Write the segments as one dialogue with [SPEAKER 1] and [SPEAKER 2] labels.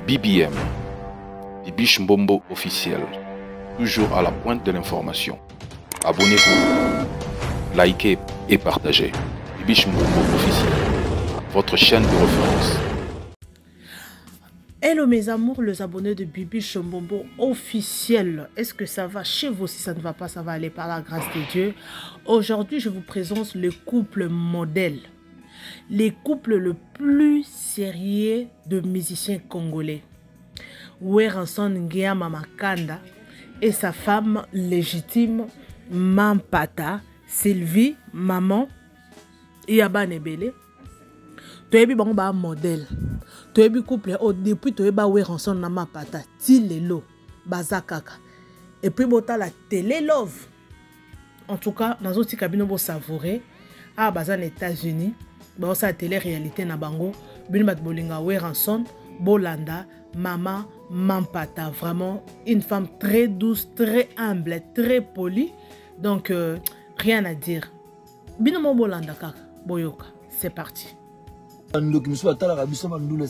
[SPEAKER 1] BBM, Bibiche Mbombo officiel, toujours à la pointe de l'information. Abonnez-vous, likez et partagez. Bibiche Mbombo officiel, votre chaîne de référence.
[SPEAKER 2] Hello mes amours, les abonnés de Bibi Chombombo officiel. Est-ce que ça va chez vous? Si ça ne va pas, ça va aller par la grâce de Dieu. Aujourd'hui, je vous présente le couple modèle. Les couples le plus sérieux de musiciens congolais. Werrason Ngiama Makanda et sa femme légitime Mampata Sylvie, maman ya bana ebele. Toyebi bango ba modèle, toyebi couple oyo depuis toyeba Werrason na Mapata ti lelo baza kaka. Et puis botala télé love. En tout cas, nazotika bino bosavourer. Awa baza na États-Unis, baosala télé réalité na bango. Bino bato bolinga Werrason, bolanda mama Mampata, vraiment une femme très douce, très humble, très polie. Donc rien à dire. Bino mo bolanda kaka, boyoka. C'est parti.
[SPEAKER 3] Ndoki mosusu batalaka biso bandula.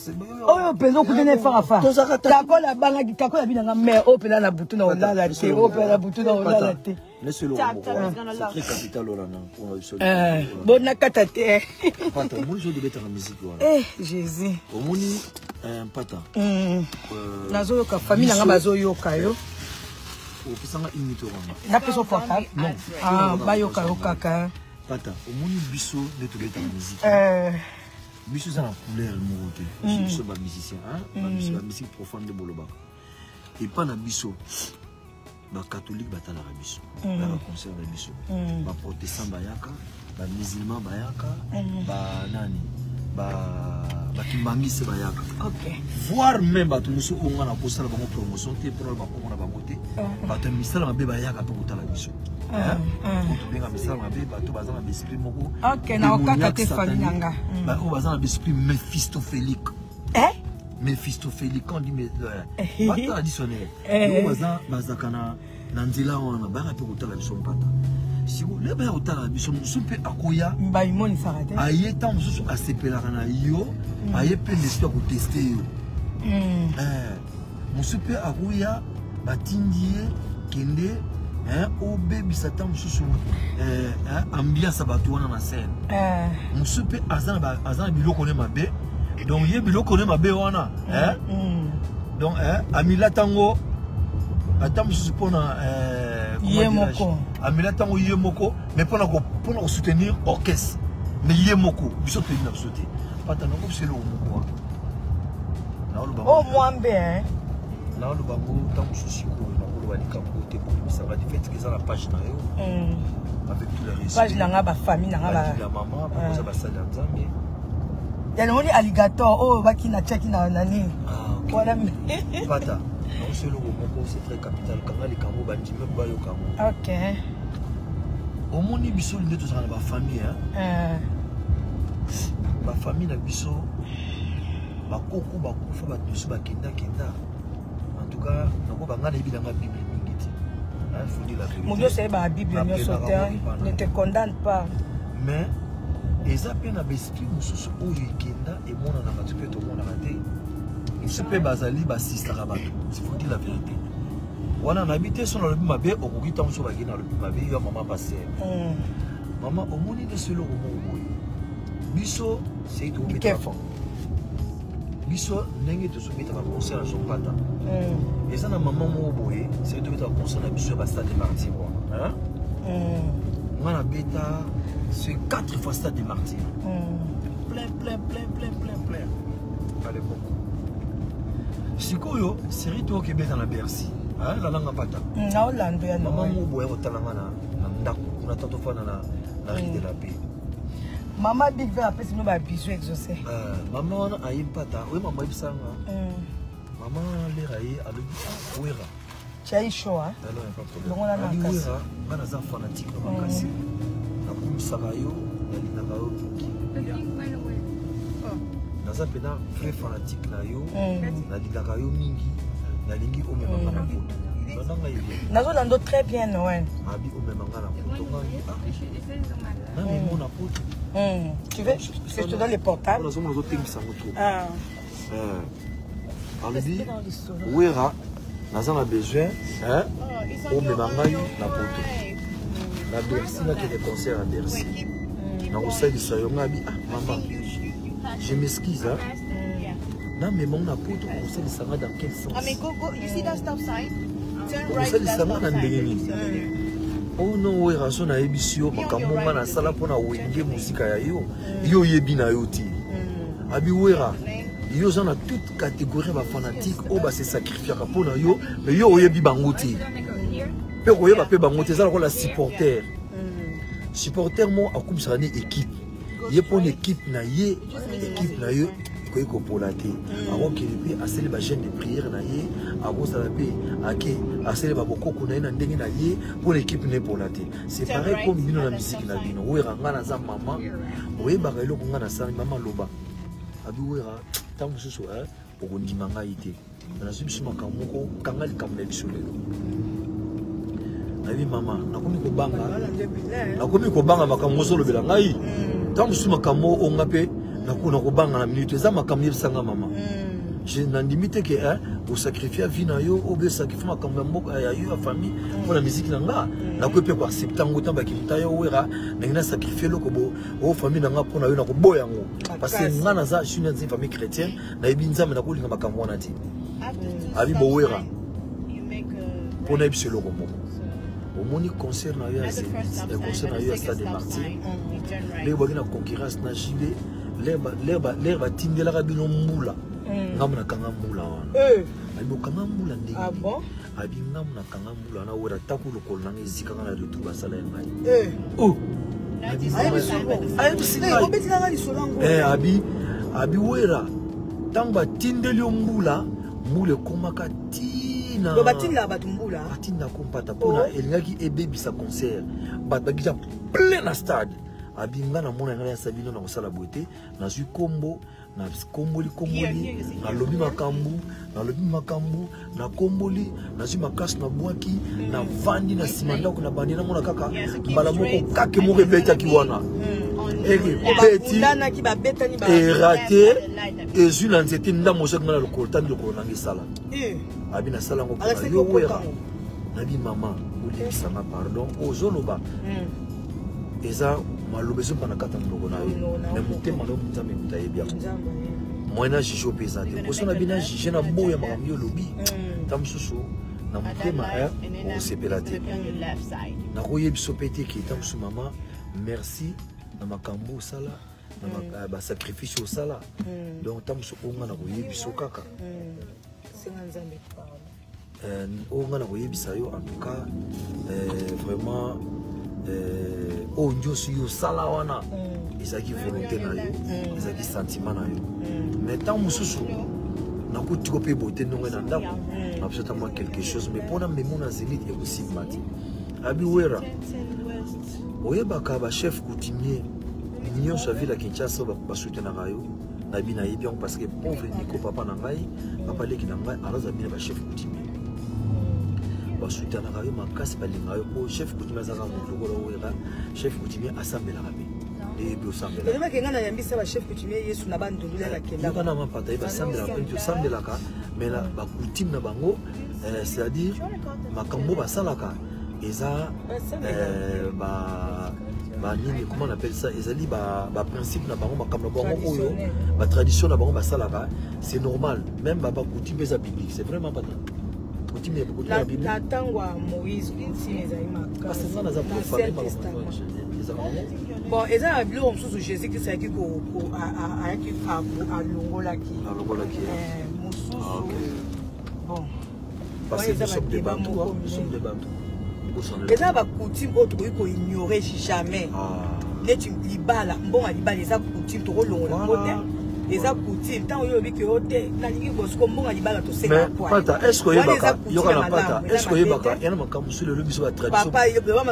[SPEAKER 4] Oyo mpenza okutana efarafa kakola abangaki kakola binanga mais oyo mpenza na butu na olala te, oyo mpenza na butu na olala te. Bonakata te.
[SPEAKER 3] Pata, omoni so tobetaka musique wana.
[SPEAKER 4] Eh Jésus.
[SPEAKER 3] Omoni mpata.
[SPEAKER 4] Nazoyoka famille nanga bazoyoka yo.
[SPEAKER 3] Opesanga une minute wana.
[SPEAKER 4] Napesa portable bayoka yo kaka.
[SPEAKER 3] Pata, omoni biso nde tobetaka musique, biso eza na couleur moko te. Biso bamusicien, bamusique profane nde bolobaka epa na biso. Bacatholique batalaka biso, bayaka concert na biso, baprotestant bayaka, bamusulman bayaka, banani, bakimbangisi bayaka, voire même bato mosusu oyo nga na kosala bango promotion te mpona bakombo na bango te. Bato ya misala mabe bayaka mpe kotala biso. Tobenga misala mabe bato baza na baesprit moko oyo baza na baesprit méphistophélique. Méphistophelique, quand on dit batala dictionnaire, oyo baza bazalaka na nzela wana, bayaka mpe kotala biso. Mpata, siko le baya kotala biso, mosusu mpe akoya.
[SPEAKER 4] Baimonisaka te.
[SPEAKER 3] Aye ntango mosusu asepelaka na yo, aye mpe l'esprit ya kotester yo. Mosusu mpe akoya, batindi ye: kende obebisa ntango mosusu ambiance ya bato wana na scène. Mosusu mpe aza na biloko ne mabe, donc ye biloko ne mabe wana, donc amilata yango ata mosusu mpona
[SPEAKER 4] ye moko.
[SPEAKER 3] Amilata yango ye moko, mais mpona kosoutenir orchestre, mais ye moko biso toyebi na biso te. Pata nango biso eloko moko wana.
[SPEAKER 4] O mwambe.
[SPEAKER 3] Naoloba ngo ntango mosusu sikoyo nakoloba likambo te, koyebisaka du fait que eza na page na yo, avec tout le respect.
[SPEAKER 4] Page nanga, bafamille nanga.
[SPEAKER 3] Ya mama bakoza, basali ya Nzambe.
[SPEAKER 4] Ya namoni alligator oyo baki na tiaki na nani wana.
[SPEAKER 3] Pata, naoso eloko moko, c'est très capital. Kanga likambo, bandimi bayoka yango. Omoni biso nde tozala na bafamille, bafamille na biso, bakoko bakufa, bato mosusu bakendakenda. En tout cas, nako banga nayebi nanga Bible mingi te. Faut dire la vérité.
[SPEAKER 4] Moto nyonso ayebaka Bible nyonso te, ne te condamne pas.
[SPEAKER 3] Mais eza mpe na baesprit mosusu oyo ekenda, emonanaka te mpe tomonaka te. Mosusu mpe bazali basistaka bato. Faut dire la vérité wana, nayebi te so nalobi mabe. Okoki ntango mosusu bakei, nalobi mabe yo mama pasteur. Mama, omoni nde so eloko moko boye, biso sei tokobeta biso ndenge tozobeta baconcert na Zopata. Eza na mama moko boye, sei tobeta baconcert na biso ya bastade de Martyr wana. Nga nabeta c'est quatre fois stade de Martyr, plein, plein, plein, plein, plein, plein à l'époque. Sikoyo série toyoki ebeta na Bercy, lalanga mpata.
[SPEAKER 4] Naolando ya.
[SPEAKER 3] Mama moko boye kotalanga na ndako kuna, ta tofanda na rue de la Paix.
[SPEAKER 4] Mama Big Ver apesi bino babisous, Exaucé.
[SPEAKER 3] Mama wana aye mpata oyo, mama ayebisanga, mama wana lera ye alobi: "Ah, Wera."
[SPEAKER 4] Chai chaud, hein?
[SPEAKER 3] Longola. Wera, nga naza fanatique na makasi, nakumisaka yo, nalingaka yo mingi, naza mpena vrai fanatique na yo, nalingaka yo mingi, nalingi omemanga na poto. Nanga ye.
[SPEAKER 4] Nazolanda très bien, Noël.
[SPEAKER 3] Abi omemanga na poto, ngai namemo na poto.
[SPEAKER 4] Tu veux que je te donne les portables?
[SPEAKER 3] Nazomona ozotengisa yango trop. Alobi Wera naza na besoin hein, omema ngai na poto na Bercy, nakende concert ya Bercy, nakosalisa yo. Ngai abi ah mama, je m'excuse hein. Namema ngo na poto, okosalisa nga dans quel sens? Okosalisa nga na ndenge nini? Oh non, Wera, so nayebisi yo makambo nga nasala mpo na Wenge mosika ya yo, yo oyebi na yo te. Abi Wera, yo oza na toute catégorie ya bafanatique oyo base sacrifiaka mpo na yo, mais yo oyebi bango te, mpe koyeba mpe bango te. Eza lokola supporter, supporter mo akumisaka ne équipe ye mpona équipe na ye, équipe na yo ekoki kopola te. Akokende mpe asali bajeûne de prière na ye, akozala mpe ake asali babokoko na ye na ndenge na ye mpona équipe na epola te. C'est pareil comme bino na musique na bino. Wera, nga naza mama, oyebaka eloko nga nasali. Mama loba, abi Wera, ntango mosusu okondima ngai te, nazwi biso makambo moko, kanga likambo na biso lelo. Nayebi mama, nakomi kobanga, nakomi kobanga makambo ozolobela ngai. Ntango mosusu makambo onga mpe nakobanga na minute, eza makambo yebisanga mama. Nandimi te ke osacrifie vie na yo, obe osacrifie makambo ya mboka ya yo, ya famille, mpona musique na nga. Nakoki mpe koaccepte yango ntango bakimita yo Wera, ndenge nasacrifie eloko bo o famille na nga mpona yo, nakoboya yango parce que nga naza, je suis dans une famille chrétienne, nayebi Nzambe, nakolinga makambo wana te. Abi bowera, mpo nayebi biso eloko moko, omoni concert na yo ya Zénith, concert na yo ya Stade de Martyr, ndenge bwaki na concurrence na JB, l'heure batindelaka bino mbula, ngambo nakanga mbula wana. Abi bokanga mbula ndenge? Abi ngambo nakanga mbula wana. Wera, tako lokolo nanga ezikanga na retour basala ya ngai. Ayebisi ngai, abi Wera, ntango batindeli yo mbula, mbula ekomaka ntina.
[SPEAKER 4] Batindela bato mbula?
[SPEAKER 3] Batindako mpata mpona elingaki ebebisa concert, bato bakita plein na stade. Abi nga namona ngai nayasa bino na kosala boye te, nazwi kombo, nakomboli komboli, nalobi makambo, nalobi makambo, nakomboli, nazwi makasi, nabwaki, navandi na nsima ndako, na bandi namona kaka mbala moko kake moko ebetaki wana, eke beti erate, ezwi na nzete ndambo, ozwaki nga na lokolo, tandi lokolo nanga esala. Abi nasala yango mpona yo Wera. Nabi mama, olimbisanga, pardon, ozoloba eza maloba ezomba na kati ya monoko na yo, me motema na yo, Nzambe moto ayebi yango. Moyen na juge mpe eza te. Poso na bino na juge na boya makambo yo olobi, ta mosusu na motema okosepela te. Nakoyebi so mpe te ke ta mosusu mama, merci na makambo osala, na basacrifice osala. Donc ta mosusu oyo nga nakoyebi so kaka, oyo nga nakoyebisa yo, en tout cas vraiment, oyo nyonso yo osala wana ezalaki volonté na yo, ezalaki sentiment na yo. Mais ntango mosusu nakotiko mpe bote ndongo na ndako na biso, ata mwa quelque chose, mais mpona memo na Zénith ekosimba te. Abi Wera, oyebaka bachef coutumier nyonso ya ville ya Kinshasa basoutenaka yo. Nayebi, nayebi yango parce que pauvre Nico, papa na ngai, papa leki na ngai, araza bino bachef coutumier basoutenaka yo makasi, balingaka yo, mpo chef coutumier azaka moto lokola Wera. Chef coutumier asambelaka mpe, eyebi osambelaka.
[SPEAKER 4] Elobaki ngai nayambisa bachef coutumier Yesu na bandundu.
[SPEAKER 3] Yoka na mapata ye, basambelaka mpe nti osambelaka, mais na bacoutume na bango, c'est-à-dire makambo basalaka eza banini, comment on appelle ça, ezali baprincipe na bango, makambo na bango oyo batradition na bango basalaka, c'est normal. Même bacoutume eza biblique, c'est vraiment pata coutume ya Bible.
[SPEAKER 4] Na ntango ya Moïse, coutume ezali.
[SPEAKER 3] Parce que nga naza profane.
[SPEAKER 4] Bon, eza na biloko mosusu Jésus Christ ayaki, ayaki alongolaki.
[SPEAKER 3] Alongolaki.
[SPEAKER 4] Mosusu, bon.
[SPEAKER 3] Parce que nous sommes des Bantous, nous sommes des Bantous.
[SPEAKER 4] Eza bacoutume oyo tokoki koignore jamais, neti libala, mbongo ya libala eza coutume, tokolongola yango te, eza coutume. Ntango oyo olobi ke yo te nalingi bosiko mbongo ya libala, toseka.
[SPEAKER 3] Pata, est ce que oyebaka, yoka na pata, est ce que oyebaka yana makambo mosusu lelo biso batradition?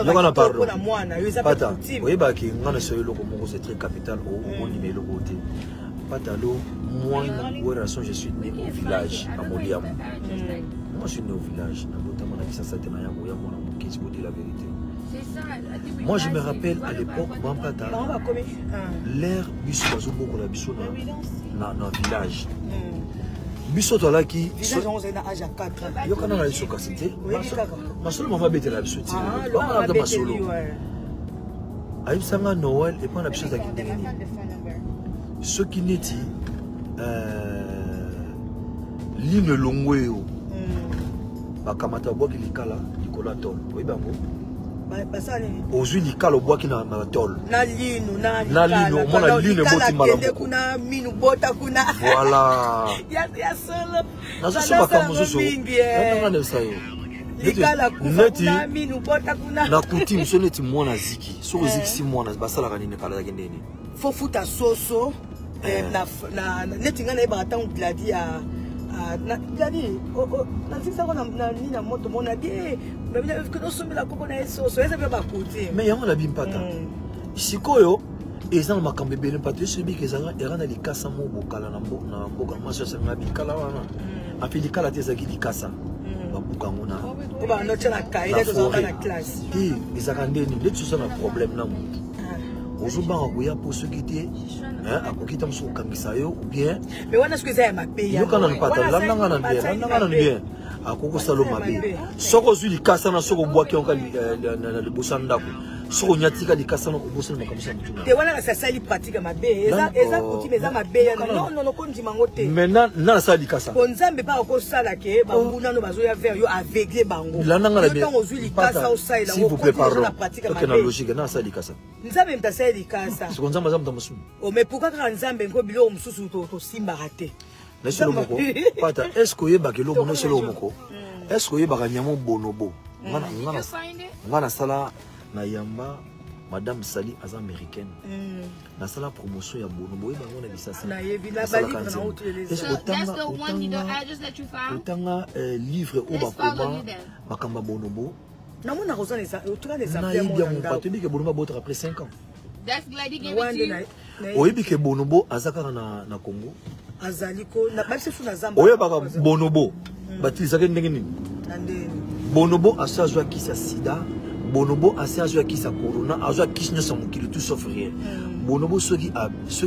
[SPEAKER 3] Yoka na pardon
[SPEAKER 4] mwana yo eza
[SPEAKER 3] pata, oyebaki nga na so eloko moko, c'est très capital, ondima eloko te. Pata lo, moi Werrason, je suis né au village à Moliamu. Moi je suis né au village, nabotama na Kisasa te, na yango ya mwana moke, pour dire la vérité. Moi je me rappelle à l'époque, mampata, l'heure biso bazobokola biso na village. Biso tozalaki
[SPEAKER 4] Visage yango ozali na age ya 4 ans.
[SPEAKER 3] Yokana na biso kasi te.
[SPEAKER 4] Oyebi kaka.
[SPEAKER 3] Masolo mama abetela biso ti.
[SPEAKER 4] Ah,
[SPEAKER 3] Bamana
[SPEAKER 4] loba
[SPEAKER 3] masolo.
[SPEAKER 4] abeteli, ouais.
[SPEAKER 3] Ayebisanga Noël epai na biso ezalaki ndenge nini. Soki neti lino elongwe yo, bakamata babwaki likala likolo ya tole, oyebi yango?
[SPEAKER 4] Basala nini?
[SPEAKER 3] Ozwi likala, obwaki na tole.
[SPEAKER 4] Na lino na
[SPEAKER 3] Na lino, omona lino eboti mbala
[SPEAKER 4] kende
[SPEAKER 3] moko.
[SPEAKER 4] kuna, minu bota kuna.
[SPEAKER 3] Voilà.
[SPEAKER 4] Ya solo.
[SPEAKER 3] Nazoso makambo mosusu
[SPEAKER 4] mingi, eh.
[SPEAKER 3] nanga nayebisa yo.
[SPEAKER 4] Likala kufa
[SPEAKER 3] neti
[SPEAKER 4] kuna, minu bota kuna.
[SPEAKER 3] Na coutume so neti mwana aziki, soki ozikisi mwana, basalaka nini? Kala ezalaki ndeni?
[SPEAKER 4] Fo futa soso, eh, neti ngai nayebaka ntango Gladi ya Gladi natikisako na nini na moto mona die osombela koko na ye soso, eza mpe bacoutume.
[SPEAKER 3] Mais yango nabi mpata. Sikoyo eza na makambo ebele mpata. Yo soyebi ke ezalaka era na likasa mo bokala na mboka mwasi asanga likala wana ape likala te, ezalaki likasa babuka yango na
[SPEAKER 4] po banotya na kaye
[SPEAKER 3] na
[SPEAKER 4] nde tozalaka na
[SPEAKER 3] forêt.
[SPEAKER 4] classe.
[SPEAKER 3] Te, ezalaka ndeni neti oza na problème na motu, ozobanga koya mpo soki te, hein, akoki ta mosu kokangisa yo ou bien
[SPEAKER 4] Mais wana soki eza ya mabe ya
[SPEAKER 3] yoka nanu
[SPEAKER 4] Noël.
[SPEAKER 3] pata.
[SPEAKER 4] Wana
[SPEAKER 3] Landanga na bien,
[SPEAKER 4] asali
[SPEAKER 3] landanga nanu
[SPEAKER 4] mabe.
[SPEAKER 3] bien. Akoki kosala yo mabe.
[SPEAKER 4] Mabe.
[SPEAKER 3] Soki ozwi likasa na, soki obwaki yango na liboso ya ndako, soki onyatika likasa na, obosani makambo ya motu na
[SPEAKER 4] Te, wana kasi asali pratique ya mabe, eza coutume, eza mabe ya non non, kondima yango te.
[SPEAKER 3] Mais na nasala likasa.
[SPEAKER 4] Po Nzambe mpe akosala ke banguna no bazoya vers yo, aveugle bango.
[SPEAKER 3] Landanga na
[SPEAKER 4] Yo
[SPEAKER 3] bien.
[SPEAKER 4] ntango ozwi likasa, osalela
[SPEAKER 3] S'il vous plaît, pardon,
[SPEAKER 4] na pratique ya
[SPEAKER 3] toke na
[SPEAKER 4] mabe.
[SPEAKER 3] logique. Na asala likasa.
[SPEAKER 4] Nzambe moto asali likasa.
[SPEAKER 3] Siko Nzambe aza moto ya mosumu?
[SPEAKER 4] Oh, mais pourquoi kaka Nzambe ngo biloko mosusu tosimbaka te?
[SPEAKER 3] Na esolo moko pata, est ce que oyebaka eloko na esolo moko? Est ce que oyebaka nyama bonobo? Nga nasala na yamba madame Sali, aza américaine. Nasala promotion ya bonobo, oyeba yango na Bisasa.
[SPEAKER 4] Nayebi, na
[SPEAKER 3] Nasalaka
[SPEAKER 4] balivre na
[SPEAKER 3] nzembo.
[SPEAKER 4] oyo toyeleza.
[SPEAKER 3] Est-ce que
[SPEAKER 5] That's the one you don't address that you found?
[SPEAKER 3] otanga livre oyo
[SPEAKER 5] Let's follow
[SPEAKER 3] bakoma
[SPEAKER 5] you then.
[SPEAKER 3] makambo ya bonobo?
[SPEAKER 4] Namonaka oza otuka na exemplaire
[SPEAKER 3] Nayebi
[SPEAKER 4] moko na
[SPEAKER 3] yango.
[SPEAKER 4] ndako.
[SPEAKER 3] Pato, oyebi ke bonobo abotaka après 5 ans?
[SPEAKER 5] That's Glady gave it to
[SPEAKER 4] Wana
[SPEAKER 5] you?
[SPEAKER 3] Oyebi ke bonobo aza kaka na Congo?
[SPEAKER 4] Azali ko babisi su na zamba.
[SPEAKER 3] Oyebaka bonobo batilisaki ndenge nini?
[SPEAKER 4] Na ndeni?
[SPEAKER 3] Bonobo asi azwa kisi ya sida, bonobo asi azwa kisi ya corona, azwa kisi nyonso ya mokili, tout sauf rien. Bonobo soki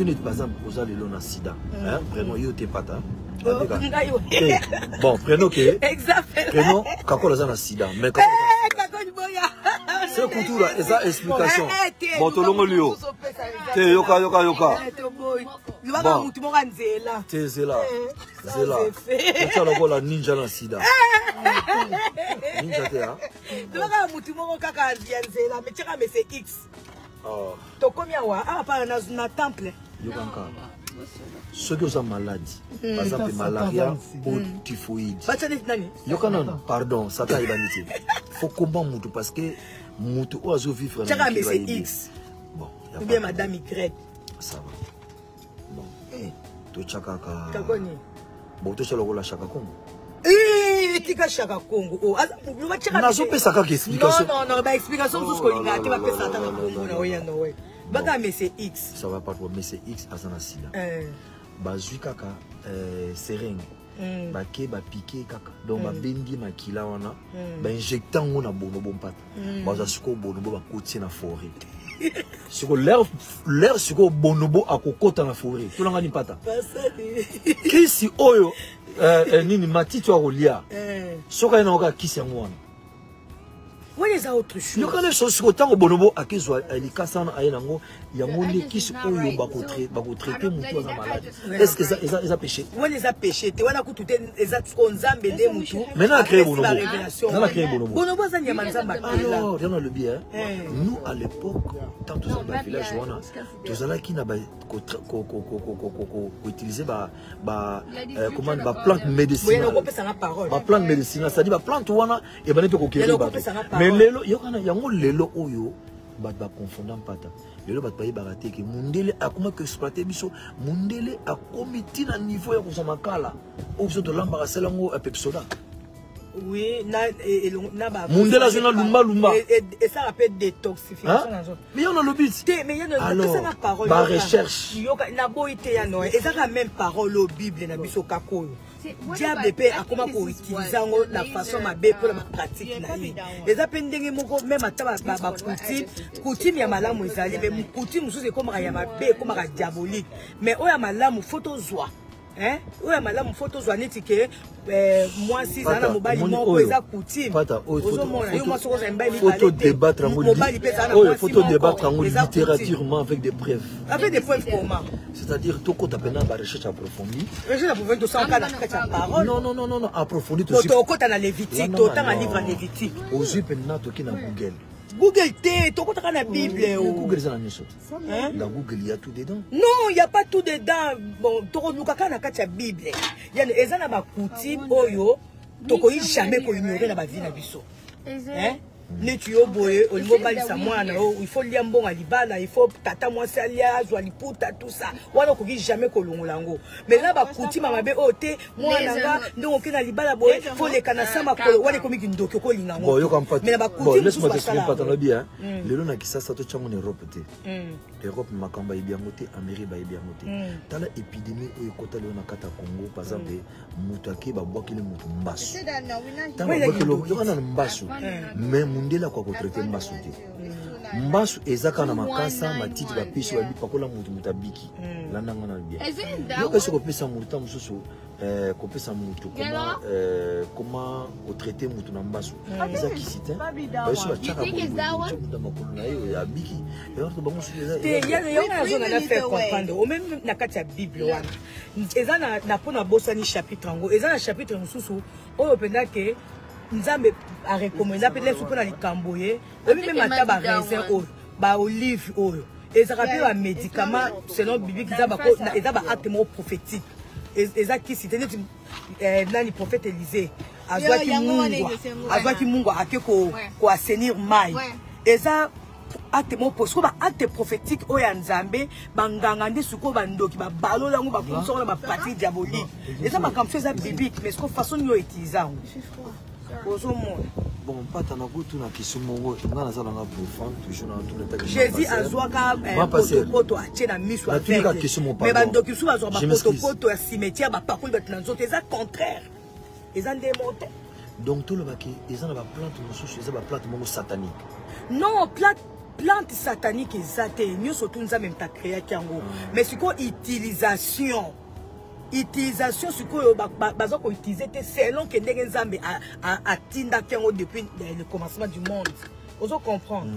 [SPEAKER 3] neti par exemple oza lelo na sida, hein, prenons yo te pata.
[SPEAKER 4] Oh, ngai we.
[SPEAKER 3] Te, bon, prenons ke
[SPEAKER 4] Exemple.
[SPEAKER 3] prenons Kakola aza na sida, mais Kakola
[SPEAKER 4] Eh, Kakoli boya.
[SPEAKER 3] Se kutura eza explication.
[SPEAKER 4] Eh, eh, te,
[SPEAKER 3] Bon, tolongoli yo.
[SPEAKER 4] mosusu opesa exemple.
[SPEAKER 3] Te, yoka, yoka, yoka.
[SPEAKER 4] Eh, toboyi. Lobaka
[SPEAKER 3] Bon.
[SPEAKER 4] mutu moko ya nzela.
[SPEAKER 3] Te, zela.
[SPEAKER 4] Eh,
[SPEAKER 3] Zela.
[SPEAKER 4] sans effet.
[SPEAKER 3] Otya lokola ninja na sida, ninja te, ah.
[SPEAKER 4] Lobaka mutu moko kaka ya nzela, mais tiaka mese X.
[SPEAKER 3] Ah.
[SPEAKER 4] Tokomi awa awa pa na temple.
[SPEAKER 3] Yokanka, soki oza maladi, par exemple malaria ou typhoïde,
[SPEAKER 4] Batya neti nani?
[SPEAKER 3] Yoka nano, pardon, satan ayebani te. Fo komba mutu, parce que mutu oyo azovivre na
[SPEAKER 4] Tiaka
[SPEAKER 3] mokili
[SPEAKER 4] mese
[SPEAKER 3] ayebi.
[SPEAKER 4] X.
[SPEAKER 3] Bon, ya
[SPEAKER 4] ou bien
[SPEAKER 3] pas-
[SPEAKER 4] madame Y.
[SPEAKER 3] Ça va. Bon, totya kaka
[SPEAKER 4] Kakoni.
[SPEAKER 3] Bon, totya lokola Shaka Kongo.
[SPEAKER 4] Eh, tika Shaka Kongo. Oh,
[SPEAKER 3] Nazopesa kaka explication.
[SPEAKER 4] Non, non, non, ba explication mosusu
[SPEAKER 3] Oh
[SPEAKER 4] kolinga
[SPEAKER 3] là
[SPEAKER 4] te
[SPEAKER 3] là
[SPEAKER 4] bapesa
[SPEAKER 3] là
[SPEAKER 4] ata na
[SPEAKER 3] là
[SPEAKER 4] kombo
[SPEAKER 3] là
[SPEAKER 4] na
[SPEAKER 3] là
[SPEAKER 4] oyo ya
[SPEAKER 3] là.
[SPEAKER 4] Noël. Baka mese X.
[SPEAKER 3] Ça va pas trop, mais c'est X aza na sida.
[SPEAKER 4] Eh,
[SPEAKER 3] Bazwi kaka seringue, bake bapike kaka, donc babendi makila wana, bainjecte yango na bonobo mpata. Bazwa sikoyo bonobo, bakoti na forêt. Sikoyo l'air, sikoyo bonobo akokota na forêt, tolangani mpata.
[SPEAKER 4] Basali.
[SPEAKER 3] Kisi oyo nini, matiti oyo akolia, soki aye nango kaka kisi yango wana.
[SPEAKER 4] Wana eza autre chose.
[SPEAKER 3] Yokana so sikoyo ntango bonobo akezwa likasa wana, aye nango, yango nde kisi oyo bakotraite motu aza malade. Est ce que eza péché?
[SPEAKER 4] Wana eza péché te, wana kutu te, eza sikoyo Nzambe nde mutu
[SPEAKER 3] Maintenant, a créé
[SPEAKER 4] apesi
[SPEAKER 3] bonobo.
[SPEAKER 4] ba révélation.
[SPEAKER 3] Nana créé bonobo.
[SPEAKER 4] Bonobo aza nyama Nzambe akela.
[SPEAKER 3] Alors yana lobi, hein,
[SPEAKER 4] Eh.
[SPEAKER 3] nous à l'époque, tant tozala ba village wana, tozalaki na koutiliser comment, baplante
[SPEAKER 4] Boye
[SPEAKER 3] médicinale.
[SPEAKER 4] nakopesanga parole.
[SPEAKER 3] Baplante médicinale, c'est-à-dire baplante wana ebandi mpe kokeri
[SPEAKER 4] Lelo
[SPEAKER 3] bato.
[SPEAKER 4] okopesanga
[SPEAKER 3] Mais
[SPEAKER 4] parole.
[SPEAKER 3] lelo yokana yango, lelo oyo bato bakonfonda mpata. Lelo bato bayebaka te ke mundele akoma koexploite biso. Mundele akomi ntina niveau ya kozwa makala oyo biso tolambaka, sala yango pepsoda.
[SPEAKER 4] Oui, na na ba
[SPEAKER 3] Mundele azwi na lumbalumba.
[SPEAKER 4] Esala mpe détoxification na nzoto.
[SPEAKER 3] Mais yo nalobi ti.
[SPEAKER 4] Te, mais ya
[SPEAKER 3] Alors,
[SPEAKER 4] napesanga parole.
[SPEAKER 3] ba
[SPEAKER 4] Yoka.
[SPEAKER 3] recherche.
[SPEAKER 4] Yoka, naboyi te ya Noël, eza kaka même parole oyo Bible na biso kaka oyo. Diable mpe akoma koutilize yango na façon mabe mpona bapratique na ye. Eza mpe ndenge moko, même ata bacoutume, coutume ya malamu ezali, mais coutume mosusu ekomaka ya mabe, ekomaka diabolique. Mais oyo ya malamu, fo tozwa. Hein? Oyo ya malamu faut tozwa neti ke eh, mwasi ezala na mobali moko eza coutume. Ozomona yo mwasi okozala mibali mibale te. Mobali mpe ezala na mwasi
[SPEAKER 3] moko. Faut débattre yango littératurement avec des preuves.
[SPEAKER 4] Avec des preuves comment?
[SPEAKER 3] C'est-à-dire tokota mpena ba recherche approfondie.
[SPEAKER 4] Recherche approfondie tosalaka na kati ya parole.
[SPEAKER 3] Non non non non approfondie
[SPEAKER 4] tokota na Lévitique, totanga livre ya Lévitique.
[SPEAKER 3] Ozwi mpena toki na Google.
[SPEAKER 4] Google te tokotaka na Bible.
[SPEAKER 3] Google eza na nyonso. Hein? Na Google, il y a tout dedans.
[SPEAKER 4] Non, il n'y a pas tout dedans. Bon, tokoluka na kati ya Bible. Yani eza na ba coutume oyo tokoki jamais ko ignorer na ba vie na biso. Hein? Neti yo boye olingi obalisa mwana yo, il faut lia mbongo ya libala, il faut tata mwasi alia azwa liputa tout ça. Wana okoki jamais kolongola yango. Mais na ba coutume ya mabe oyo te, mwana nga ndenge okei na libala boye, faut leka na sa makolo, wana ekomi kindoki okolinga yango.
[SPEAKER 3] Bon, yoka mpata.
[SPEAKER 4] Mais na ba coutume mosusu basala
[SPEAKER 3] yango. Lelo na Kisasa totyango na Europe te. Europe makambo bayebi yango te, Amérique bayebi yango te. Tala épidémie oyo ekota lelo na kati ya Congo, par exemple moto ake babwakeli moto mbasu. Ntango babwakeli yoka na mbasu, mais mondele akoka kotraite mbasu te. Mbasu eza kaka na makasa matiti bapesi babi pakola moto, moto abiki. Landa nga na bien. Yoka esi kopesa moto ntango mosusu kopesa moto comment kotraite moto na mbasu eza kisi te. Bayeso batiaka boye na makolo na ye abiki. Bango
[SPEAKER 4] te yango nazonga na faire comprendre omeme na kati ya Bible wana eza na mpo na bosani chapitre yango, eza na chapitre mosusu oyo mpenza ke Nzambe arekomenda mpe lesu mpo na likambo ye oyebi meme ata baraisin oyo baolive oyo ezalaka mpe bamédicament selon biblique, eza baacte moko prophétique, eza kisi te. Neti nani, prophète Élisée azwaki mungwa, azwaki mungwa ake koassainir mai, eza acte moko. Sikoyo baacte prophétique oyo ya Nzambe, banganga nde sikoyo bandoki babalola yango, bakomisa yango na bapratique diabolique. Eza makambo so eza biblique, mais sikoyo façon nini oyo utiliser yango, ozomona.
[SPEAKER 3] Bon, mpata nakotuna question moko, nga naza nanga profane toujours na tuna.
[SPEAKER 4] Jésus azwaka potopoto atie na miso, mais bandoki mosusu bazwaka bapotopoto ya cimetière, bapakoli bato na nzoto. Eza contraire, eza nde mo te.
[SPEAKER 3] Donc tolobaki eza na baplante mosusu, eza baplante moko satanique?
[SPEAKER 4] Non, plante satanique eza te. Nyonso tu Nzambe moto acréaki yango, mais sikoyo utilisation sikoyo baza koutiliser te selon ke ndenge Nzambe atindaki yango depuis le commencement du monde. Ozo comprendre?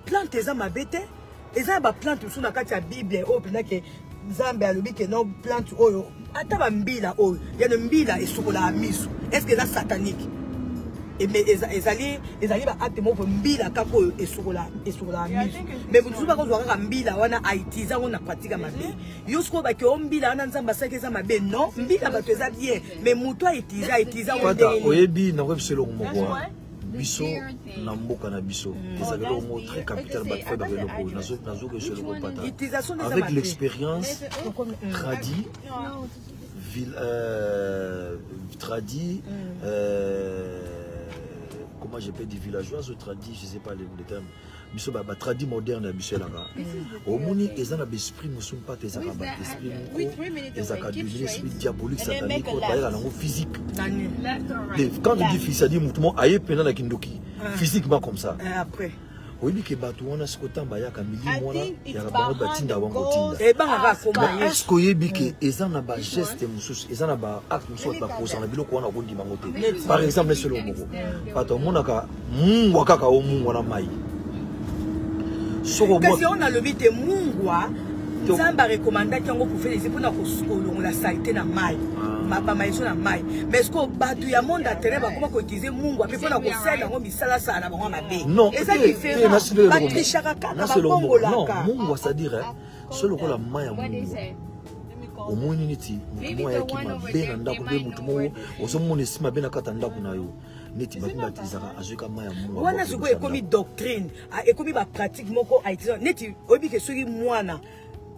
[SPEAKER 4] Plante eza mabe te. Eza na baplante mosusu na kati ya Bible oyo mpenza ke Nzambe alobi ke non, plante oyo, ata bambila oyo yani mbila esukolaka miso, est ce que eza satanique? Ezali baacte moko, mbila kaka oyo esukolaka miso, mais mosusu bakozwa kaka mbila wana, autiliser yango na pratique ya mabe. Yo sikoyo bake o mbila wana Nzambe asalaki eza mabe? Non, mbila bato eza bien, mais moto autiliser yango ndenge.
[SPEAKER 3] Oyebi, nakoyebisa eloko moko. Biso na mboka na biso ezalaka eloko moko très capital. Bato fo baka eloko nazokesa eloko pata avec l'expérience tradi ville, tradi, comment je peux dire, villageoise ou tradi, je sais pas le terme. Biso batradi moderne ya biso elaka omoni eza na baesprit mosusu mpata, ezalaka baesprit moko ezalaka devenu esprit diabolique, satanique, oyo bayaka nango physique. Quand tu dis physique, c'est-à-dire motu moko aye mpena na kindoki physiquement comme ça. Oyebi ke bato wana siko ntango bayaka milimo wana yaka bango batinda bango tinda. Est ce que oyebi ke eza na bageste mosusu, eza na baacte mosusu bato bakozala na biloko wana okondima yango te? Par exemple, eselo moko bato amonaka mungwa kaka o mungwa na mai.
[SPEAKER 4] Soko kasi oyo nalobi te, mungwa Nzambe arekomandaki yango prophète mpona kolongola saleté na mai, bamaiso na mai, mais ce que bato ya monde ya terrain bakoma koutiliser mungwa mpe mpona kosala yango misalasala na bango mabe, eza différent. Batrichaka kaka, babongolaka.
[SPEAKER 3] Mungwa, c'est-à-dire so lokola mai ya mungwa, omoni neti motu moko ayaki mabe na ndako mpe motu moko ozomona esi mabe na kati ya ndako na yo, neti bato batilizaka azwika mai ya mungwa.
[SPEAKER 4] Wana sikoyo ekomi doctrine, ekomi bapratique moko autiliser. Neti oyebi ke soki mwana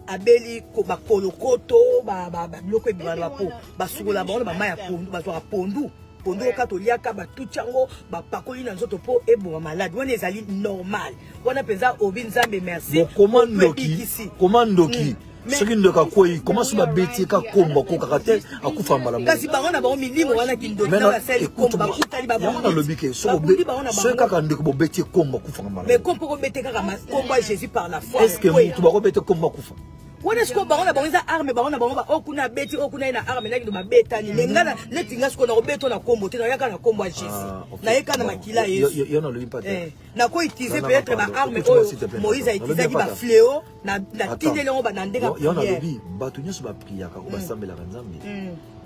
[SPEAKER 4] abeli bakolokoto, babiloko ebima na bapo, basukola bango na bamai ya pondu, bazwaka pondu, pondu oyo kaka toliaka, batuti yango, bapakoli na nzoto mpo eboma maladi wana. Ezali normal wana mpenza obi Nzambe merci.
[SPEAKER 3] Koma ndoki, koma ndoki, soki ndoki akwei, koma so babeti ye ka kombo akokaka te, akufa mbala.
[SPEAKER 4] Kasi bango na bango milimo wana kindoki na basali kombo bakutani.
[SPEAKER 3] Yango nalobi ke soki kaka ndeko bobeti ye kombo, akufaka mbala.
[SPEAKER 4] Mais kombo kobete kaka kombo ya Jésus par la foi.
[SPEAKER 3] Est ce que mutu bakobete kombo akufa?
[SPEAKER 4] Wana sikoyo bango na bango eza arme, bango na bango oyo kuna abeti, oyo kuna ye na arme naki babetani. Me nga neti nga sikoyo nakobeto na kombo te, nayaka na kombo ya Jésus,
[SPEAKER 3] Ah, ok.
[SPEAKER 4] nayeka na
[SPEAKER 3] Bon,
[SPEAKER 4] makila ya Yesu.
[SPEAKER 3] Yo nalobi pas te.
[SPEAKER 4] Nako utiliser
[SPEAKER 3] Non, non,
[SPEAKER 4] peut-être
[SPEAKER 3] pardon.
[SPEAKER 4] ba arme
[SPEAKER 3] Écoute-moi,
[SPEAKER 4] oyo
[SPEAKER 3] s'il te plaît,
[SPEAKER 4] Moïse
[SPEAKER 3] pardon.
[SPEAKER 4] a utilisaki,
[SPEAKER 3] Nalobi
[SPEAKER 4] ba
[SPEAKER 3] pas.
[SPEAKER 4] fléau na
[SPEAKER 3] Attends.
[SPEAKER 4] tindeli yango na ndenge ya
[SPEAKER 3] Yo
[SPEAKER 4] prière.
[SPEAKER 3] nalobi bato nyonso bapriaka oyo basambelaka Nzambe,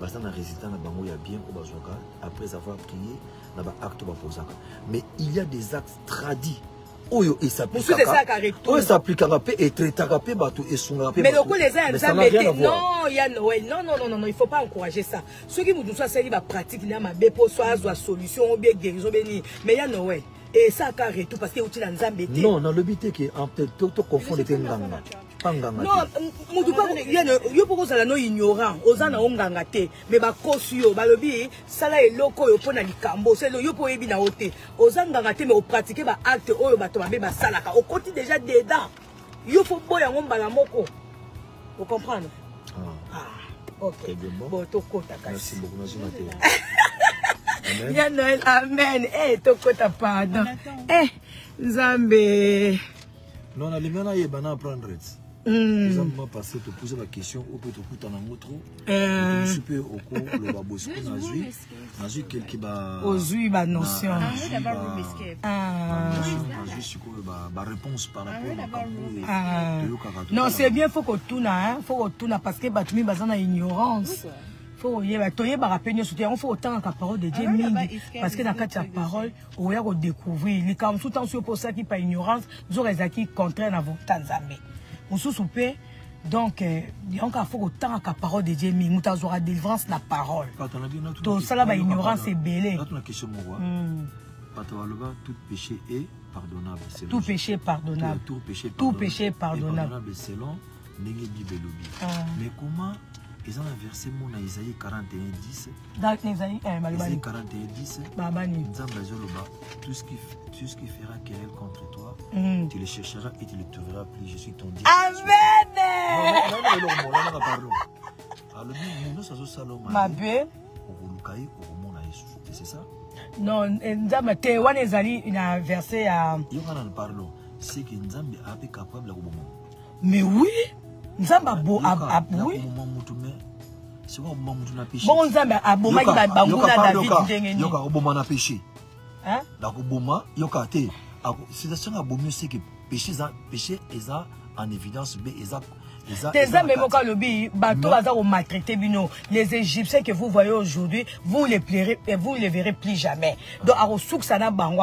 [SPEAKER 3] baza na résultat na bango ya bien oyo bazwaka après avoir prié na baacte oyo bapozaka. Mais il y a des actes tradis oyo
[SPEAKER 4] Mosusu esalaka retour.
[SPEAKER 3] Oyo esaplikaka mpe etraitaka mpe bato, esungaka mpe
[SPEAKER 4] Mais
[SPEAKER 3] bato.
[SPEAKER 4] lokola eza ya
[SPEAKER 3] Mais ça n'a
[SPEAKER 4] Nzambe
[SPEAKER 3] rien
[SPEAKER 4] te.
[SPEAKER 3] à voir.
[SPEAKER 4] Non, ya Noël, non, non, non, non, non, il faut pas encourager ça. Soki moto mosusu asali bapratique na mabe mpo so azwa solution ou bien guérison be nini, mais ya Noël esalaka retour parce que euti na Nzambe te.
[SPEAKER 3] Non, nalobi te ke to confondre te nganga pa nganga
[SPEAKER 4] Non,
[SPEAKER 3] te.
[SPEAKER 4] mutu mpo yo mpo kozala no ignorant, oza na yo nganga te, mais bakosi yo, balobi sala eloko oyo mpo na likambo osala yo mpo oyebi na yo te, oza nganga te, mais opratike baacte oyo bato mabe basalaka, okoti déjà dedans, yo fo boya yango mbala moko, ocomprendre?
[SPEAKER 3] Ah,
[SPEAKER 4] Ah, ok.
[SPEAKER 3] Très bien, bon.
[SPEAKER 4] Bon, tokota
[SPEAKER 3] Merci
[SPEAKER 4] kasi.
[SPEAKER 3] beaucoup, nazwi mateya. Amen.
[SPEAKER 4] Ya Noël, amen. Tokota, pardon. Nzambe.
[SPEAKER 3] Non, nalinga nayeba na apprendre ti eza moma parce topose baquestion oyo mpe tokutana yango trop. Mosusu mpe okoloba bosiko nazwi quelque ba
[SPEAKER 4] Ozwi banotion.
[SPEAKER 5] I heard about room escape.
[SPEAKER 4] Ah.
[SPEAKER 3] Nazwi sikoyo baréponse par rapport makambo oyo
[SPEAKER 4] Ah.
[SPEAKER 3] toyokaka.
[SPEAKER 4] Non, c'est bien, faut kotuna, hein, faut kotuna parce que bato mingi baza na ignorance. Faut koyeba, toyebaka mpe nyonso te, yango faut kotangaka parole de Dieu mingi, parce que na kati ya parole oya kodécouvrir likambo mosusu. Ntango soki oposaki pa ignorance, nzoka ezalaki contraire na volonté ya Nzambe mosusu mpe. Donc yango kaka faut kotangaka parole de Dieu mingi, moto azwaka délivrance na parole. Tosala ba ignorance ebele.
[SPEAKER 3] Natuna question moko. Bato baloba tout péché est pardonnable. C'est
[SPEAKER 4] Tout
[SPEAKER 3] logique.
[SPEAKER 4] péché est pardonnable.
[SPEAKER 3] Tout péché est
[SPEAKER 4] Tout péché est pardonnable.
[SPEAKER 3] pardonnable selon ndenge Bible elobi.
[SPEAKER 4] Ah.
[SPEAKER 3] Mais comment eza na verset mo na Isaïe 41 10?
[SPEAKER 4] Donc, ezali maloba
[SPEAKER 3] Isaïe
[SPEAKER 4] nini?
[SPEAKER 3] 41 10.
[SPEAKER 4] Baba nini?
[SPEAKER 3] Nzambe azoloba: tout ce qui fera querelle contre toi, tu le chercheras et tu le trouveras plus, je suis ton Dieu.
[SPEAKER 4] Amen.
[SPEAKER 3] Eloko molangaka, pardon, alobi nyonso azosala yo mabe,
[SPEAKER 4] Mabe,
[SPEAKER 3] okoluka ye, okomona ye susu te, c'est ça?
[SPEAKER 4] Non, Nzambe te, wana ezali na verset ya
[SPEAKER 3] Yoka na parlo, c'est que Nzambe ape capable ya koboma.
[SPEAKER 4] Mais oui, Nzambe abo
[SPEAKER 3] Yoka,
[SPEAKER 4] oui.
[SPEAKER 3] Akoboma mutu, mais sikoyo akoboma mutu na péché.
[SPEAKER 4] Bongo Nzambe abomaki banguna David ndenge nini?
[SPEAKER 3] Yoka, akoboma na péché.
[SPEAKER 4] Hein?
[SPEAKER 3] Nakoboma, yoka te, situation abomi yo, c'est que péché eza, péché eza en évidence be eza
[SPEAKER 4] Te,
[SPEAKER 3] eza na
[SPEAKER 4] Nzambe moko
[SPEAKER 3] kati.
[SPEAKER 4] alobi bato
[SPEAKER 3] Mais-
[SPEAKER 4] baza komaltraite bino, les Égyptiens que vous voyez aujourd'hui, vous les plairez et vous les verrez plus jamais. Donc akosukisa na bango,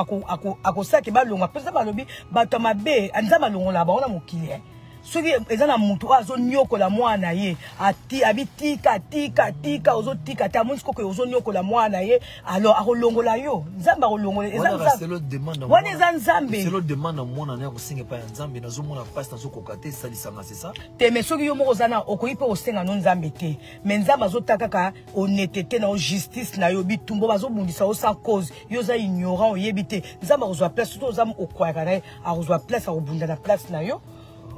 [SPEAKER 4] akosalaki balongwa mpe. Nzambe alobi bato ya mabe, Nzambe alongola bango na mokili, eh. Soki eza na motu oyo azoniokola mwana ye, ati abi tika, tika, tika, ozotika te, amoni sikoyo ozoniokola mwana ye, alors akolongola yo, Nzambe akolongola. Eza
[SPEAKER 3] Wana
[SPEAKER 4] Nzambe.
[SPEAKER 3] selo demande na
[SPEAKER 4] Wana
[SPEAKER 3] mwana-
[SPEAKER 4] eza Nzambe.
[SPEAKER 3] Selo demande na mwana na ye kosenga epai ya Nzambe: nazomona mpasi, nazokoka te, esalisanga, c'est ça?
[SPEAKER 4] Te, mais soki yo moko oza na, okoki mpe kosenga no Nzambe te, mais Nzambe azotala kaka honnêteté na yo, justice na yo. Bitumba bazobundisa yo sans cause, yo oza ignorant, oyebi te, Nzambe akozwa place. Surtout oza okwayaka na ye, akozwa place, akobunda na place na yo.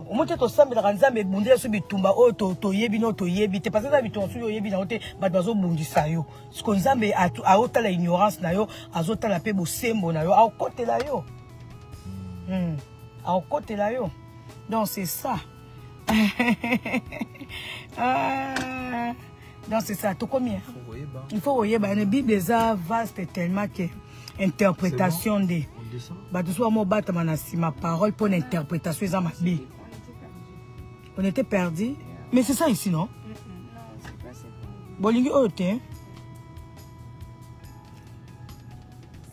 [SPEAKER 4] Omoi te tosambelaka Nzambe ebundela so bitumba oyo toyebi no toyebi te, parce que eza bitumba soki oyebi nango te, bato bazobundisa yo. Siko Nzambe aotala ignorance na yo, azotala mpe bosembo na yo, aokotela yo. Aokotela yo. Donc c'est ça. Ah, donc c'est ça, tokomi, hein? Il faut koyeba na Bible eza vaste tellement que interprétation nde
[SPEAKER 3] On descend.
[SPEAKER 4] Bato so bamo obatama na nsima parole mpo na interprétation eza mabe. On était perdu, mais c'est ça ici, non?
[SPEAKER 5] Non, c'est pas c'est bon.
[SPEAKER 4] Bolingi oyo te.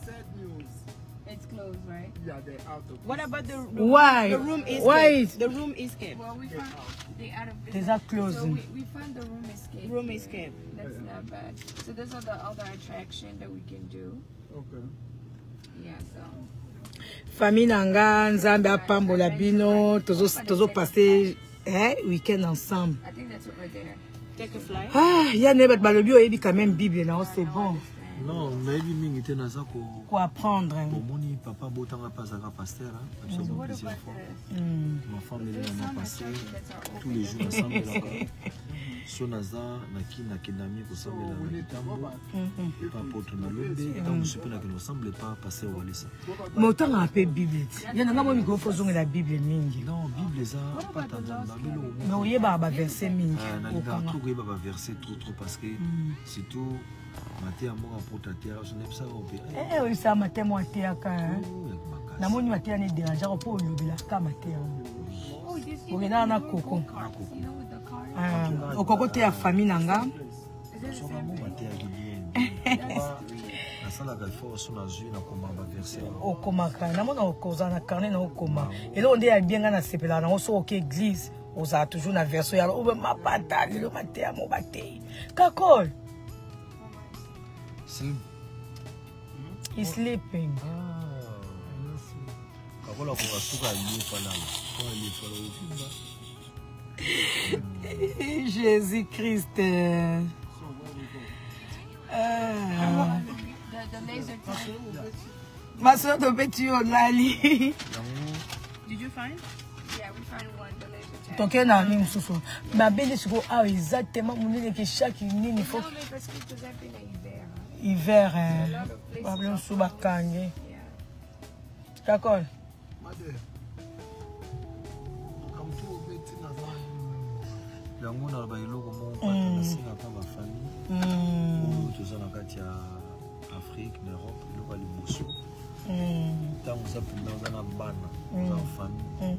[SPEAKER 6] Sad news.
[SPEAKER 5] It's closed, right?
[SPEAKER 6] Yeah, they're out of
[SPEAKER 7] What about the
[SPEAKER 4] Why?
[SPEAKER 7] The room is
[SPEAKER 4] Why?
[SPEAKER 7] kept. The room is kept.
[SPEAKER 5] Well, we found they out of business.
[SPEAKER 4] Eza closed.
[SPEAKER 5] So we found the room escape.
[SPEAKER 7] Room escape.
[SPEAKER 5] That's not bad. So those are the other attraction that we can do.
[SPEAKER 6] Okay.
[SPEAKER 5] Yeah, so
[SPEAKER 4] Famille na nga, Nzambe apambola bino. Tozopase week-end ensemble.
[SPEAKER 5] I think that's over there.
[SPEAKER 7] Take a flight.
[SPEAKER 4] Ah, ya ne bato balobi oyebi quand même Bible na yo, c'est bon.
[SPEAKER 3] Non, nayebi mingi te, naza ko
[SPEAKER 4] koapprendre.
[SPEAKER 3] Omoni, papa botanga mpe azalaka pasteur, hein, biso
[SPEAKER 5] So what
[SPEAKER 3] plusieurs
[SPEAKER 5] about
[SPEAKER 3] fois.
[SPEAKER 5] this?
[SPEAKER 3] Ma femme
[SPEAKER 5] Is
[SPEAKER 3] elle
[SPEAKER 5] there
[SPEAKER 3] est
[SPEAKER 5] some
[SPEAKER 3] maman pasteur
[SPEAKER 5] attractions that are
[SPEAKER 3] tous les
[SPEAKER 5] open
[SPEAKER 3] jours
[SPEAKER 5] that
[SPEAKER 3] nasambelaka. So naza naki nakendami kosambela na kitambo epa apôtre na Lombe, ntango mosusu mpe nakende kosambela epa pasteur Walesa.
[SPEAKER 4] Mais otangaka mpe Bible ti ye nanga mo mikolo fo ozongela Bible mingi.
[SPEAKER 3] Non, Bible eza
[SPEAKER 5] What about
[SPEAKER 3] pata
[SPEAKER 5] the
[SPEAKER 3] Nzambe
[SPEAKER 5] lost
[SPEAKER 3] abeloko.
[SPEAKER 4] Mais oyebaka baverset mingi.
[SPEAKER 3] Nalingaka
[SPEAKER 4] okanga
[SPEAKER 3] trop koyeba baverset, trop trop, parce que surtout mateya moko apôtre ateyaka so nayebisaka mpe.
[SPEAKER 4] Eh, oyebisaka mateya mo ateyaka, hein? Namoni mateya na edérangeaka mpo olobelaka mateya wana.
[SPEAKER 5] Oh, this
[SPEAKER 4] okendaka na koko.
[SPEAKER 5] cards, you know, with the cards.
[SPEAKER 4] Ah, okoko te ya famille na nga.
[SPEAKER 5] Is it the
[SPEAKER 3] soka
[SPEAKER 5] same
[SPEAKER 3] mo
[SPEAKER 5] thing?
[SPEAKER 3] mateyaki bien, nasalaka effort so nazwi nakoma baverset.
[SPEAKER 4] Okomaka, namona kozala na carnet na okoma eloko nde ya bien. Nga nasepelaka nango soki oke église, ozala toujours na version ya obe mapata lelo mateya mo batei kakol. He's sleeping.
[SPEAKER 3] Kakola koka suka alefalala po alefala ovimba.
[SPEAKER 4] Jésus Christ.
[SPEAKER 5] The laser tag.
[SPEAKER 4] Masoyo tobeti yo olali.
[SPEAKER 5] Did you find? Yeah, we found one. The laser tag.
[SPEAKER 4] Toke na nini mosusu mabele sikoyo awa eza tema monene ke chaque nini fo.
[SPEAKER 5] Non, mais parce que toza mpe na hiver.
[SPEAKER 4] Hiver.
[SPEAKER 5] A lot of places
[SPEAKER 4] Babele
[SPEAKER 5] are
[SPEAKER 4] mosusu bakangi.
[SPEAKER 5] Yeah.
[SPEAKER 4] D'accord.
[SPEAKER 6] Made. Makambo obeti naza.
[SPEAKER 3] Yango na baeloko moko bato nasengaka bafamille oyo toza na kati ya Afrique, na Europe, eloko ya liboso, ntango oza mpenza oza na bana, oza na famille,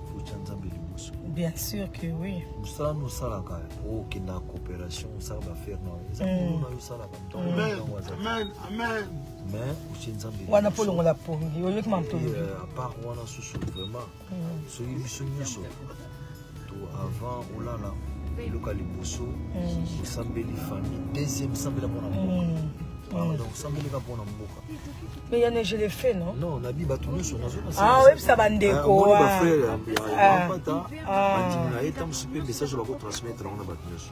[SPEAKER 3] fotya Nzambe liboso.
[SPEAKER 4] Bien sûr que oui.
[SPEAKER 3] Mosala no osalaka, okenda coopération, osala baaffaire na yo, eza molo na yo osalaka
[SPEAKER 6] Amen.
[SPEAKER 3] ntango aza te.
[SPEAKER 6] Amen. Amen.
[SPEAKER 3] Mais otie Nzambe
[SPEAKER 4] Wana mpo
[SPEAKER 3] liboso.
[SPEAKER 4] olongola pongi oyoki mamoto.
[SPEAKER 3] Et, à part wana susu, vraiment soki biso nyonso to avant olala, eloko ya liboso osambeli famille, deuxième sambela mpona mboka. Ah, donc osambelika mpona mboka.
[SPEAKER 4] Mais yana, je l'ai fait, non?
[SPEAKER 3] Non, nabi bato nyonso.
[SPEAKER 4] Ah, oyebisa bandeko, ah.
[SPEAKER 3] Bafrère
[SPEAKER 4] Ah.
[SPEAKER 3] Mpata bandimi na ye, ntango mosusu mpe message bakotransmettre yango na bato nyonso,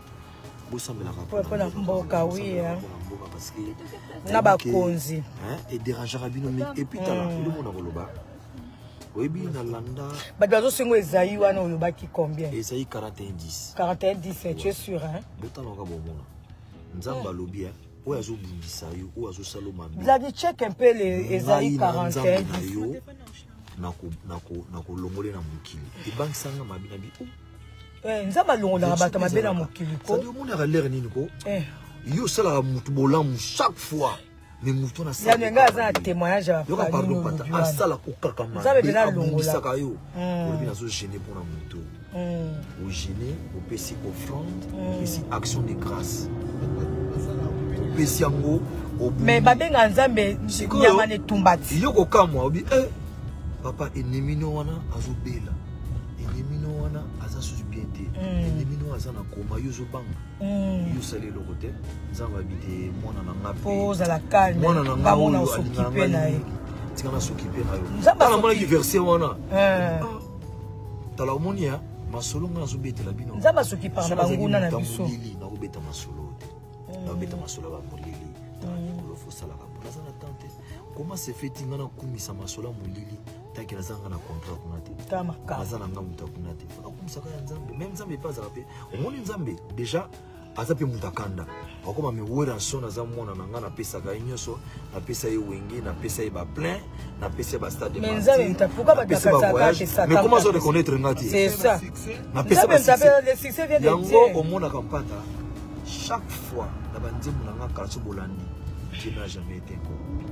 [SPEAKER 3] bosambelaka
[SPEAKER 4] Mpona mboka, oui, hein.
[SPEAKER 3] mpona mboka, parce que
[SPEAKER 4] Na bakonzi.
[SPEAKER 3] Edérangeaka bino mingi. Et puis tala eloko na koloba, oyebi nalanda.
[SPEAKER 4] Bato bazosenga ezai wana olobaki combien?
[SPEAKER 3] Ezali 41 10.
[SPEAKER 4] 41 10, tu es sûr, hein?
[SPEAKER 3] Botalaka, bomona Nzambe alobi, hein, oyo azobundisa yo, oyo azosala yo mabe,
[SPEAKER 4] Vladi, check un peu le Esaïe
[SPEAKER 3] ngai na Nzambe
[SPEAKER 4] 41
[SPEAKER 3] na
[SPEAKER 4] 10.
[SPEAKER 3] yo nakolongole na mokili ebangisanga mabe na bi oh.
[SPEAKER 4] Eh, Nzambe alongolaka bato mabe na mokili ko.
[SPEAKER 3] Sadi omonaka lere nini ko?
[SPEAKER 4] Eh,
[SPEAKER 3] yo osalaka motu bolamu chaque fois, mais motu wana
[SPEAKER 4] Yani ngai aza na témoignage ya
[SPEAKER 3] yoka
[SPEAKER 4] bafamille.
[SPEAKER 3] pardon pata
[SPEAKER 4] olobi wana.
[SPEAKER 3] asalaka kaka
[SPEAKER 4] Nzambe
[SPEAKER 3] mabe,
[SPEAKER 4] mpenza alongola.
[SPEAKER 3] abundisaka yo, olobi nazogêner mpona motu. Ogêner, opesi offrande, opesi action de grâce, opesi yango, obundi.
[SPEAKER 4] Mais babenga Nzambe
[SPEAKER 3] Sikoyo,
[SPEAKER 4] nyama na etumba ti.
[SPEAKER 3] Yo kokamwa, obi e papa, ennemi no wana azobela, ennemi no wana aza susu bien te, ennemi no aza na koma, yo ozobanga, yo osali eloko te. Nzambe abi te, mwana na nga
[SPEAKER 4] mpo
[SPEAKER 3] mpe
[SPEAKER 4] ozala calme.
[SPEAKER 3] Mwana na nga
[SPEAKER 4] ngamona
[SPEAKER 3] oyo alingaka
[SPEAKER 4] osokipe na
[SPEAKER 3] ngai
[SPEAKER 4] ye.
[SPEAKER 3] mingi, tika nasokipe na yo.
[SPEAKER 4] Nzambe
[SPEAKER 3] Tala, amonaki verset wana.
[SPEAKER 4] Eh.
[SPEAKER 3] Ah, tala, omoni ya masolo nga nazobetela bino.
[SPEAKER 4] Nzambe asokipaka na
[SPEAKER 3] Soki azalaki
[SPEAKER 4] banguna na
[SPEAKER 3] moto ya
[SPEAKER 4] biso.
[SPEAKER 3] molili, nakobeta masolo te, nakobeta masolo ya bamolili. Tala likolo, fosalaka mpo naza na temps te. Comment se fait nga nakumisa masolo ya molili taki naza nga na contrat kuna te?
[SPEAKER 4] Ta makambo.
[SPEAKER 3] Aza na nga moto akuna te, fo nakumisaka ya Nzambe. Même Nzambe mpe azala mpe, omoni Nzambe déjà aza mpe moto akanda akoma meweranson. Aza mwana na nga, napesaka ye nyonso, napesa ye Wenge, napesa ye baplein, napesa ye bastade.
[SPEAKER 4] Mais Nzambe moto, pourquoi bato bakatisaka ke Satan
[SPEAKER 3] Mais comment azo
[SPEAKER 4] moto
[SPEAKER 3] reconnaître nga te?
[SPEAKER 4] C'est ça.
[SPEAKER 3] Napesa
[SPEAKER 4] Nzambe moto
[SPEAKER 3] basuccès.
[SPEAKER 4] Le succès vient de
[SPEAKER 3] Yango
[SPEAKER 4] Dieu.
[SPEAKER 3] omonaka mpata chaque fois na banzembo na nga kala, so bolandi, Dieu n'a jamais été corrompu.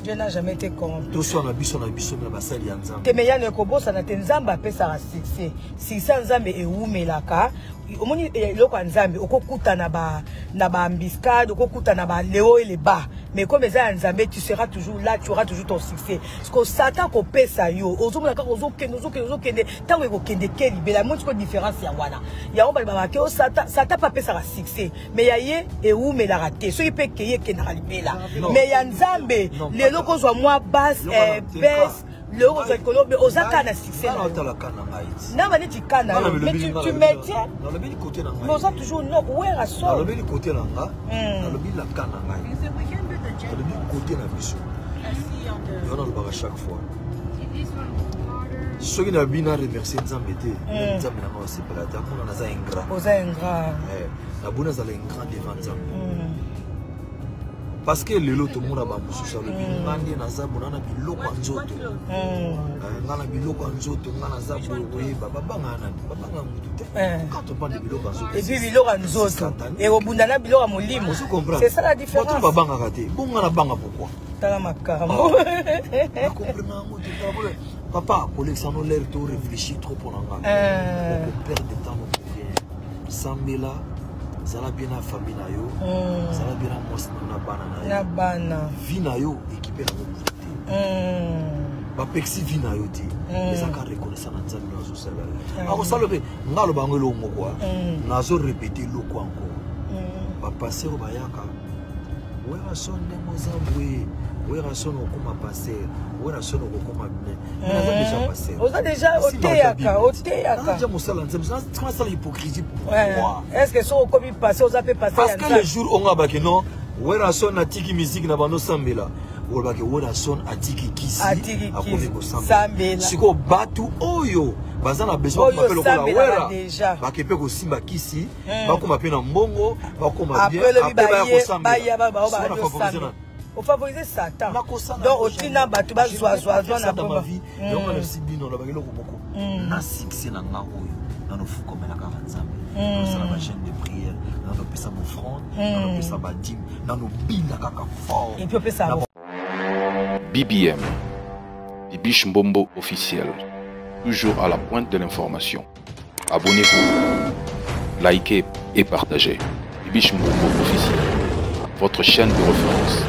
[SPEAKER 4] Dieu n'a jamais été corrompu.
[SPEAKER 3] Toswana biso na biso na basali ya Nzambe.
[SPEAKER 4] Te, me yano ekobosana te, Nzambe apesaka succès. Succès ya Nzambe ewumelaka. Omoni eloko ya Nzambe, okokuta na baembuscade, okokuta na baleo eleba, mais comme eza ya Nzambe, tu seras toujours là, tu auras toujours ton succès, parce que Satan kopesa yo, ozomona kaka ozokende, ozokende, ozokende, ntango ekokende ke libela. Moni sikoyo différence ya wana, yango balobaka ke o Satan, Satan mpe apesaka succès, mais ya ye ewumelaka te. Soki mpe ekei, ekendaka libela.
[SPEAKER 3] Non.
[SPEAKER 4] Mais ya Nzambe,
[SPEAKER 3] Non,
[SPEAKER 4] lelo
[SPEAKER 3] papa.
[SPEAKER 4] kozwa mwa base
[SPEAKER 3] Yoka na
[SPEAKER 4] baisse. lelo kozwa likolo mais oza kaka na succès na yo.
[SPEAKER 3] Otala ka na ngai ti.
[SPEAKER 4] Na ba neti ka na yo, mais tu maintiens.
[SPEAKER 3] Nalobeli côté na ngai.
[SPEAKER 4] Mais oza toujours non Werrason.
[SPEAKER 3] Nalobeli côté na nga. Nalobi la ka na ngai. Nalobi côté na biso. Yo nalobaka chaque fois. Soki na bino remercier Nzambe te, Nzambe na nga osepela te, amona naza ingrat.
[SPEAKER 4] Oza ingrat.
[SPEAKER 3] Naboni nazala ingrat devant Nzambe. Parce que lelo tomona bamosusu alobi nga nde naza bona na biloko ya nzoto, nga na biloko ya nzoto, nga naza boye koyeba babanga nani, babanga motu te. Quand on parle de biloko ya nzoto,
[SPEAKER 4] et puis biloko ya nzoto ekobunda na biloko ya molimo, c'est ça la différence.
[SPEAKER 3] Bato babangaka te, bonga na banga pourquoi?
[SPEAKER 4] Tala makambo.
[SPEAKER 3] Nakomprena yango te. Papa, kolekisa no l'air to réfléchir trop mpo na nga, okoperdre de temps no pour rien. Sambela, zala bien na famille na yo, zala bien na mwasi na bana na yo,
[SPEAKER 4] na bana.
[SPEAKER 3] Vie na yo équipe na motu te, bapekisi vie na yo te, ezaka reconnaissant na Nzambe azosala yo, akosala mpe. Nga aloba yango eloko moko, nazo répéter eloko encore. Bapaster oyo bayaka, Werrason ndenge oza boye, Werrason okoma paster, Werrason okokoma bien. Mais naza déjà paster.
[SPEAKER 4] Oza déjà, oteyaka, oteyaka.
[SPEAKER 3] Naza mosala Nzambe, nasala hypocrisie pourquoi?
[SPEAKER 4] Est ce que soki okomi paster, oza mpe paster?
[SPEAKER 3] Parce que le jour onga bake non, Werrason atiki musique na bando sambela, olobaki Werrason atiki kisi, akomi kosambela. Sikoyo bato oyo baza na besoin bakoma mpe lokola Wera, bake mpe kosimba kisi, bakoma mpe na mbongo, bakoma bien, après baya kosambela.
[SPEAKER 4] Ofavorise Satan, donc otina bato bazwazwazwa
[SPEAKER 3] na ma vie. Yango nalosi bino, alobaki eloko moko na succès na nga oyo, nanofukamela kaka Nzambe, nanosala bachaîne de prière, nanopesa bofrande, nanopesa badime, nanobina kaka fort.
[SPEAKER 4] Et puis opesa.
[SPEAKER 1] BBM, Bibiche Mbombo officiel, toujours à la pointe de l'information. Abonnez-vous, likez et partagez. Bibiche Mbombo officiel, votre chaîne de référence.